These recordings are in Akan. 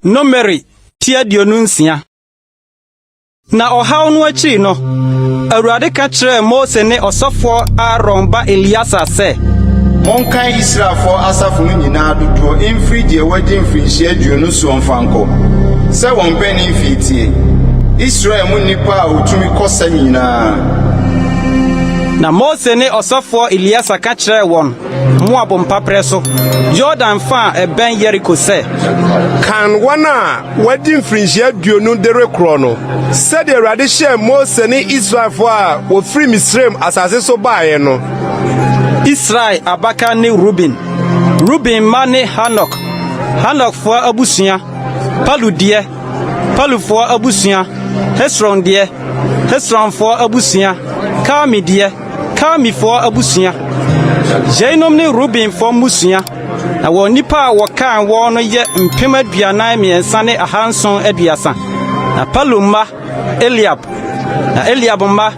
Numeri ti 26. Na ɔhaw no akyiri no, Awurade ka kyerɛɛ Mose ne ɔsɔfoɔ Aaron ba Eleasa sɛ, Monkan Israelfoɔ asafo no nyinaa dodoɔ mfiri deɛ wadi mfirinhyia 20 soɔ mfa nkɔ, sɛ wɔn mpanin mfeɛ teɛ, Israel mu nnipa a wɔtumi kɔ sa nyinaa. Na Mose ne ɔsɔfoɔ Eleasa ka kyerɛɛ wɔn Moab mpaperɛ so, Yordan fa a ɛbɛn Yeriko sɛ. Kan wɔn a wɔadi mfirinhyia 20 de rekorɔ no, sɛdeɛ Awurade hyɛɛ Mose ne Israelfoɔ a wɔfiri Misraim asase so baeɛ no. Israel abakan ne Ruben. Ruben mma ne Hanok, Hanokfoɔ abusua, Palu deɛ, Palufoɔ abusua, Hesron deɛ, Hesronfoɔ abusua, Karmi deɛ, Karmifoɔ abusua. Yeinom ne Rubenfoɔ mmusua, na wɔn nnipa a wɔkan wɔn no yɛ 43,730. Na Palu mma, Eliab. Na Eliab mma,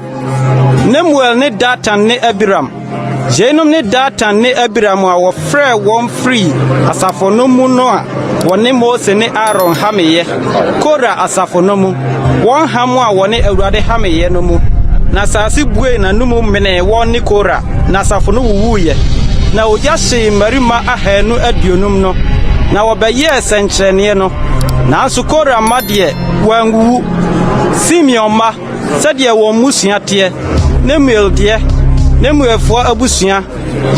Nemuel ne Datan ne Abiram. Yeinom ne Datan ne Abiram a wɔfrɛɛ wɔn firii asafo no mu no a wɔne Mose ne Aaron hameeɛ, Kora asafo no mu, wɔn ham a wɔne Awurade hameeɛ no mu. Na asase buee n'anomu menee wɔn ne Kora, na asafo no wuwuiɛ. Na ogya hyee mmarima 250 no, na wɔbɛyɛɛ sɛnkyerɛnneɛ no. Nanso Kora mma deɛ, wɔanwuwu. Simeon mma, sɛdeɛ wɔn mmusua teɛ, Nemuel deɛ, Nemuelfoɔ abusua,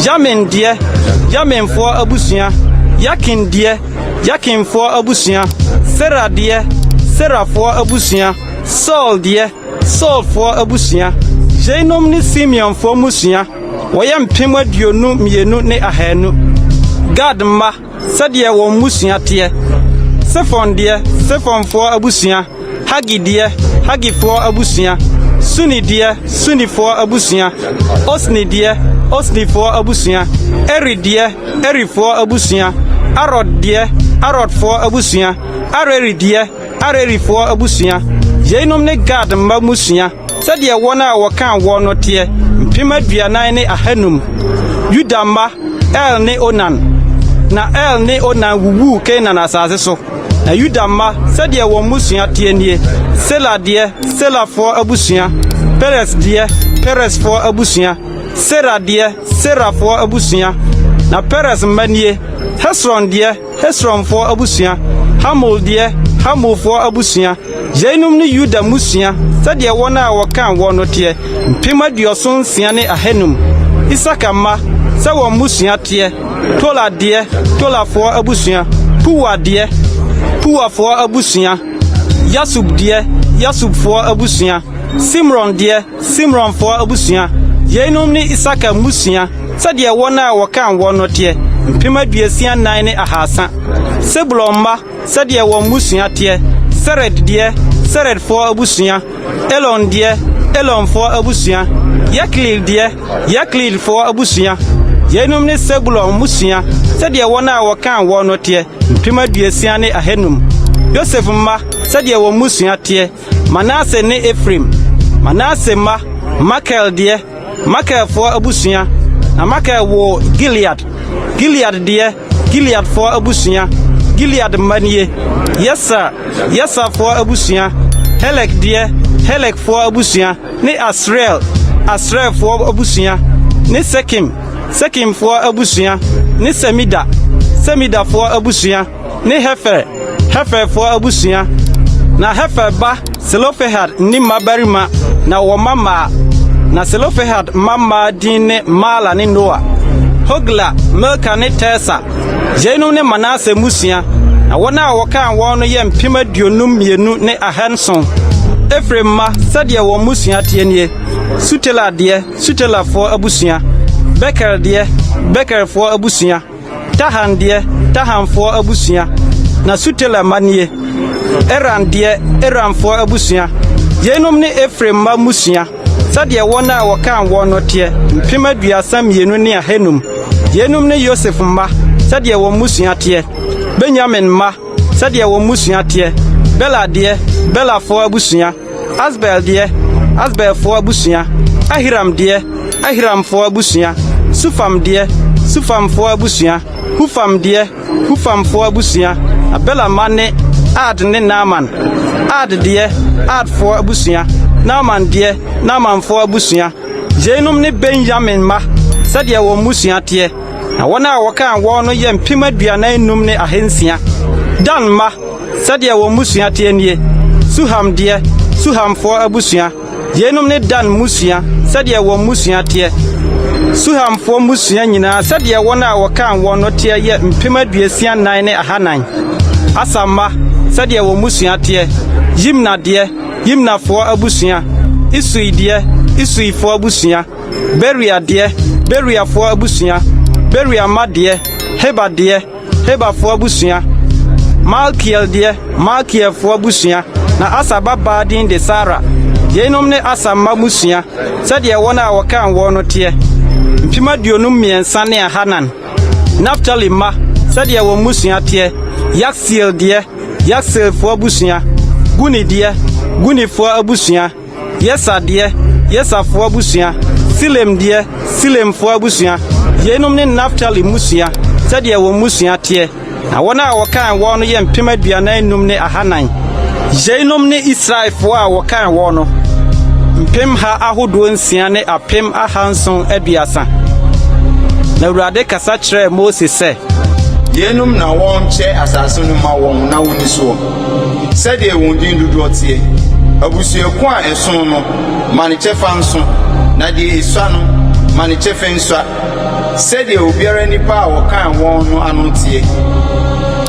Yamin deɛ, Yaminfoɔ abusua, Yakin deɛ, Yakinfoɔ abusua, Sera deɛ, Serafoɔ abusua, Saul deɛ, Saulfoɔ abusua. Yeinom ne Simeonfoɔ mmusua, wɔyɛ 22,200. Gad mma, sɛdeɛ wɔn mmusua teɛ, Sefon deɛ, Sefonfoɔ abusua, Hagi deɛ, Hagifoɔ abusua, Suni deɛ, Sunifoɔ abusua, Osni deɛ, Osnifoɔ abusua, Eri deɛ, Erifoɔ abusua, Arod deɛ, Arodfoɔ abusua, Areli deɛ, Arelifoɔ abusua. Yeinom ne Gad mma mmusua, sɛdeɛ wɔn a wɔkan wɔn no teɛ, 40,500. Yuda mma, Er ne Onan. Na Er ne Onan wuwuu Kanaan asase so. Na Yuda mma, sɛdeɛ wɔn mmusua teɛ nie, Sela deɛ, Selafoɔ abusua, Peres deɛ, Peresfoɔ abusua, Sera deɛ, Serafoɔ abusua. Na Peres mma nie, Hesron deɛ, Hesronfoɔ abusua, Hamul deɛ, Hamulfoɔ abusua. Yeinom ne Yuda mmusua, sɛdeɛ wɔn a wɔkan wɔn no teɛ, 76,500. Isakar mma, sɛ wɔn mmusua teɛ, Tola deɛ, Tolafoɔ abusua, Puwa deɛ, Puwafoɔ abusua, Yasub deɛ, Yasubfoɔ abusua, Simron deɛ, Simronfoɔ abusua. Yeinom ne Isakar mmusua, sɛdeɛ wɔn a wɔkan wɔn no teɛ, 64,300. Sebulon mma, sɛdeɛ wɔn mmusua teɛ, Sered deɛ, Seredfoɔ abusua, Elon deɛ, Elonfoɔ abusua, Yakleel deɛ, Yakleelfoɔ abusua. Yeinom ne Sebulon mmusua, sɛdeɛ wɔn a wɔkan wɔn no teɛ, 60,500. Yosef mma, sɛdeɛ wɔn mmusua teɛ, Manase ne Efraim. Manase mma, Makir deɛ, Makirfoɔ abusua. Na Makir woo Gilead. Gilead deɛ, Gileadfoɔ abusua. Gilead mma nie, Yeser, Yeserfoɔ abusua, Helek deɛ, Helekfoɔ abusua, ne Asriel, Asrielfoɔ abusua, ne Sekem, Sekemfoɔ abusua, ne Semida, Semidafoɔ abusua, ne Hefer, Heferfoɔ abusua. Na Hefer ba Selofehad nni mmabarima na ɔwɔ mma mmaa. Na Selofehad mma mmaa din ne Mahla ne Noa, Hogla, Milka ne Tirsa. Yeinom ne Manase mmusua, na wɔn a wɔkan wɔn no yɛ 52,700. Efraim mma, sɛdeɛ wɔn mmusua teɛ nie, Sutela deɛ, Sutelafoɔ abusua, Beker deɛ, Bekerfoɔ abusua, Tahan deɛ, Tahanfoɔ abusua. Na Sutela mma nie, Eran deɛ, Eranfoɔ abusua. Yeinom ne Efraim mma mmusua, sɛdeɛ wɔn a wɔkan wɔn no teɛ, 32,500. Yeinom ne Yosef mma, sɛdeɛ wɔn mmusua teɛ. Benyamin mma, sɛdeɛ wɔn mmusua teɛ, Bela deɛ, Belafoɔ abusua, Asbel deɛ, Asbelfoɔ abusua, Ahiram deɛ, Ahiramfoɔ abusua, Sufam deɛ, Sufamfoɔ abusua, Hufam deɛ, Hufamfoɔ abusua. Na Bela mma ne. Ard ne Naaman. Ard deɛ, Ardfoɔ abusua, Naaman deɛ, Naamanfoɔ abusua. Yeinom ne Benyamin mma, sɛdeɛ wɔn mmusua teɛ. Na wɔn a wɔkan wɔn no yɛ 45,600. Dan mma, sɛdeɛ wɔn mmusua teɛ nie: Suham deɛ, Suhamfoɔ abusua. Yeinom ne Dan mmusua, sɛdeɛ wɔn mmusua teɛ. Suhamfoɔ mmusua nyinaa sɛdeɛ wɔn a wɔkan wɔn no teɛ yɛ 64,400. Aser mma, sɛdeɛ wɔn mmusua teɛ: Yimna deɛ, Yimnafoɔ abusua; Isui deɛ, Isuifoɔ abusua; Beria deɛ, Beriafoɔ abusua; Beria mma deɛ, Heber deɛ, Heberfoɔ abusua; Malkiel deɛ, Malkielfoɔ abusua. Na Aser babaa din de Sara. Yeinom ne Aser mma mmusua, sɛdeɛ wɔn a wɔkan wɔn no teɛ, 53,400. Naftali mma, sɛdeɛ wɔn mmusua teɛ: Yaksiel deɛ, Yakseelfoɔ abusua; Guni deɛ, Gunifoɔ abusua; Yeser deɛ, Yeserfoɔ abusua; Silem deɛ, Silemfoɔ abusua. Yeinom ne Naftali mmusua, sɛdeɛ wɔn mmusua teɛ. Na wɔn a wɔkan wɔn no yɛ 45,400. Yeinom ne Israelfoɔ a wɔkan wɔn no, mpemha ahodoɔ nsia ne 730. Na Awurade kasa kyerɛɛ Mose sɛ, Yeinom na wɔnkyɛ asase no mma wɔn na wonni soɔ, sɛdeɛ wɔn din dodoɔ teɛ. Abusuakuo a ɛso no, ma ne kyɛfa nso, na deɛ esua no, ma ne kyɛfa nsua, sɛdeɛ obiara nnipa a wɔkan wɔn no ano teɛ,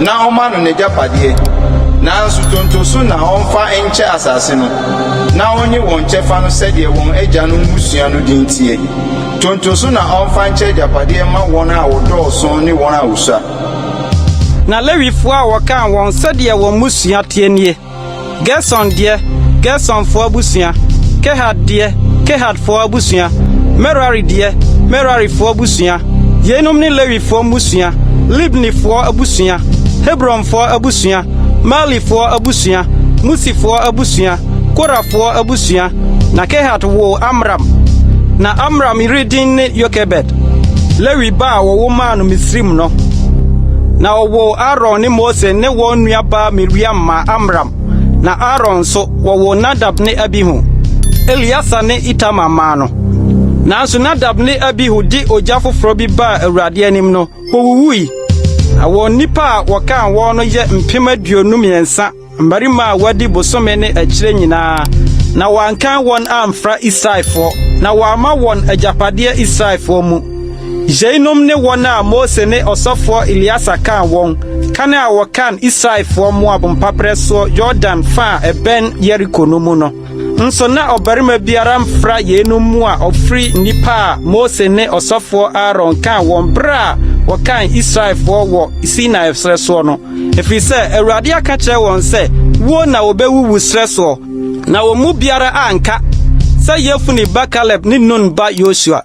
na ɔmma no n'agyapadeɛ. Nanso tonto so na ɔmfa nkyɛ asase no, na ɔnnye wɔn kyɛfa no sɛdeɛ wɔn agyanom mmusua no din teɛ. Tonto so na ɔmfa nkyɛ agyapadeɛ mma wɔn a wɔdɔɔso ne wɔn a wosua. Na Lewifoɔ a wɔkan wɔn sɛdeɛ wɔn mmusua teɛ nie: Gerson deɛ, Gersonfoɔ abusua; Kehat deɛ, Kehatfoɔ abusua; Merari deɛ, Merarifoɔ abusua. Yeinom ne Lewifoɔ mmusua: Libnifoɔ abusua, Hebronfoɔ abusua, Mahlifoɔ abusua, Musifoɔ abusua, Korafoɔ abusua. Na Kehat woo Amram. Na Amram yere din ne Yokebed, Lewi ba a wɔwo maa no Misraim no. Na ɔwoo Aaron ne Mose ne wɔn nuabaa Miriam maa Amram. Na Aaron nso, wɔwoo Nadab ne Abihu, Eleasa ne Itamar maa no. Nanso Nadab ne Abihu de ogya foforo bi baa Awurade anim no, wowuwui. Na wɔn nnipa a wɔkan wɔn no yɛ 23,000, mmarima a wɔadi bosome ne akyire nyinaa, na wɔankan wɔn amfra Israelfoɔ, na wɔamma wɔn agyapadeɛ Israelfoɔ mu. Yeinom ne wɔn a Mose ne ɔsɔfoɔ Eleasa kaa wɔn, kan a wɔkan Israelfoɔ Moab mpaperɛ soɔ Yordan fa a ɛbɛn Yeriko no mu no. Nso na ɔbarima biara mfra yeinom mu a ɔfiri nnipa a Mose ne ɔsɔfoɔ Aaron kaa wɔn berɛ a wɔkan Israelfoɔ wɔ Sinai serɛ soɔ no, ɛfiri sɛ Awurade aka kyerɛ wɔn sɛ wuo na wɔbɛwuwu serɛ soɔ, na wɔn mu biara anka, sɛ Yefune ba Kaleb ne Nun ba Yosua.